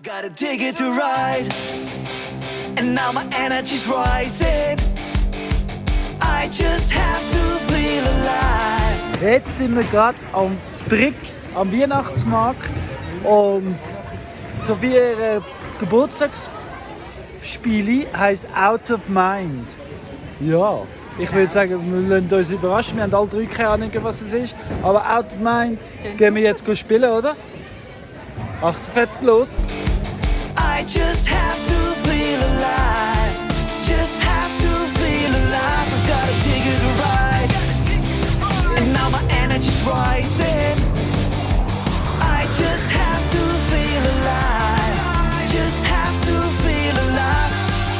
Got a ticket to ride, and now my energy's rising. I just have to feel alive. Jetzt sind wir gerade am Brick, am Weihnachtsmarkt, und Sophie ihre Geburtstagsspiele heisst Out of Mind. Ja, ich würde sagen, wir lassen uns überraschen. Wir haben alle drei keine Ahnung, was es ist. Aber Out of Mind gehen wir jetzt spielen, oder? Achtung, fett los! I just have to feel alive. Just have to feel alive. I've got a ticket to ride, and now my energy's rising. I just have to feel alive. Just have to feel alive.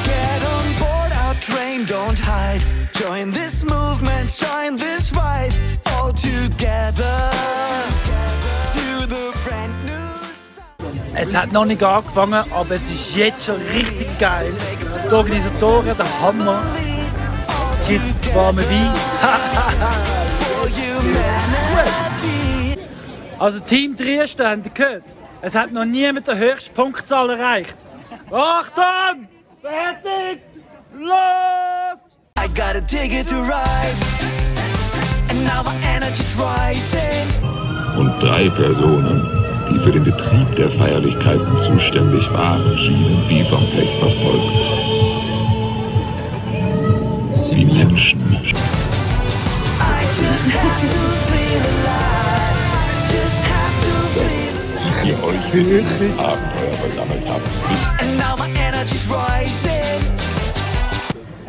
Get on board our train, don't hide. Join this movement, join this ride. All together to the brand new. Es hat noch nicht angefangen, aber es ist jetzt schon richtig geil. Die Organisatoren, der Hammer. Es gibt warme Wein. Also Team Trieste, habt ihr gehört? Es hat noch niemand die höchste Punktzahl erreicht. Achtung! Fertig! Los! I got a ticket to ride, and now my energy's rising. Und 3 Personen, die für den Betrieb der Feierlichkeiten zuständig waren, schienen wie vom Pech verfolgt. Die Menschen. I just have to feel alive. Just have to feel alive. Ihr euch für dieses Abenteuer versammelt habt. And now my energy's rising.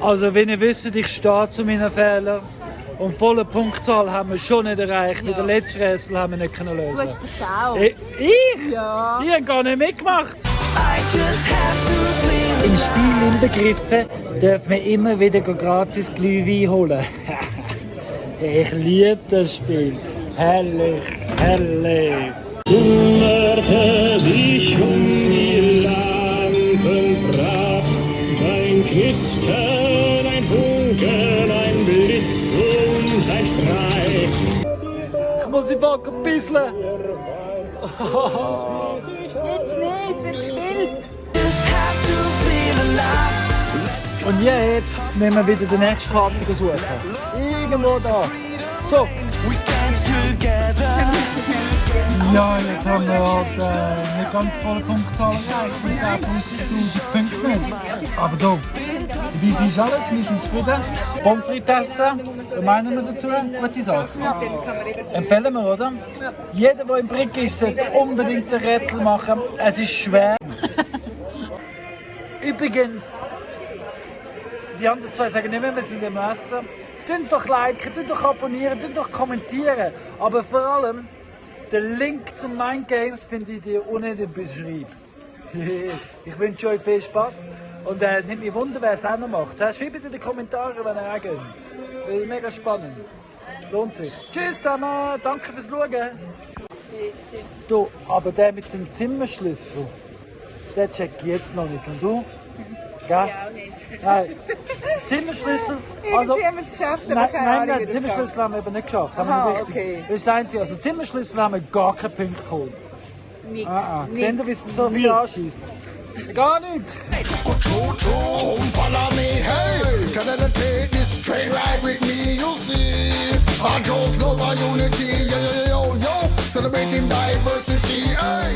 Also, wenn ihr wisst, ich stehe zu meinen Fehlern. Und volle Punktzahl haben wir schon nicht erreicht. Ja. Den letzten Rätsel haben wir nicht lösen können. Du hast versaut. Ich? Ja. Ich habe gar nicht mitgemacht. I just have to feel Im Spiel inbegriffen dürfen wir immer wieder gratis Glühwein holen. Ich liebe das Spiel. Herrlich, herrlich. Kümmerte sich die Lampenpracht, ein Knistern, ein Funkeln, ein Blitz und ein Streich. Ich muss die Backe bisseln. Jetzt nicht, es wird gespielt. just have to feel alive. Und jetzt müssen wir wieder den nächsten Karten suchen. Irgendwo da. So. We stand together. Ja, jetzt haben wir halt nicht ganz volle Punktzahl erreicht. Wir haben 50'000 Punkte nicht. Aber doch, wie ist alles? Wir sind zufrieden. Pommes frites essen, was meinen wir dazu? Gute Sache. Ja, den kann man eben. Empfehlen wir, oder? Ja. Jeder, der im Brick ist, sollte unbedingt ein Rätsel machen. Es ist schwer. Übrigens, die anderen zwei sagen nicht mehr, wir sind im Essen. Tönt doch liken, tönt doch abonnieren, tönt doch kommentieren. Aber vor allem, den Link zu Mind Games findet ihr unten in der Beschreibung. Ich wünsche euch viel Spaß und nicht mich wundern, wer es auch noch macht. Schreibt in die Kommentare, wenn ihr auch geht. Das ist mega spannend. Lohnt sich. Tschüss zusammen, danke fürs Schauen. Du, aber der mit dem Zimmerschlüssel, den check ich jetzt noch nicht. Und du? Ja? Ja, nicht. Nein. Zimmerschlüssel. Irgendwie haben wir es geschafft, aber Nein, keine nein, Ahnung, nein, wie das Zimmerschlüssel haben wir eben nicht geschafft. Haben wir Aha, nicht richtig. okay. Das ist das Einzige. Also Zimmerschlüssel haben wir gar keinen Punkt geholt. Nix. Seht ihr, wie es so viel anschießt? Gar nicht. Come follow me, hey. Gonna take this train ride with me, you'll see. Our girls love our unity, yo, yo, yo, yo. Celebrating diversity, hey.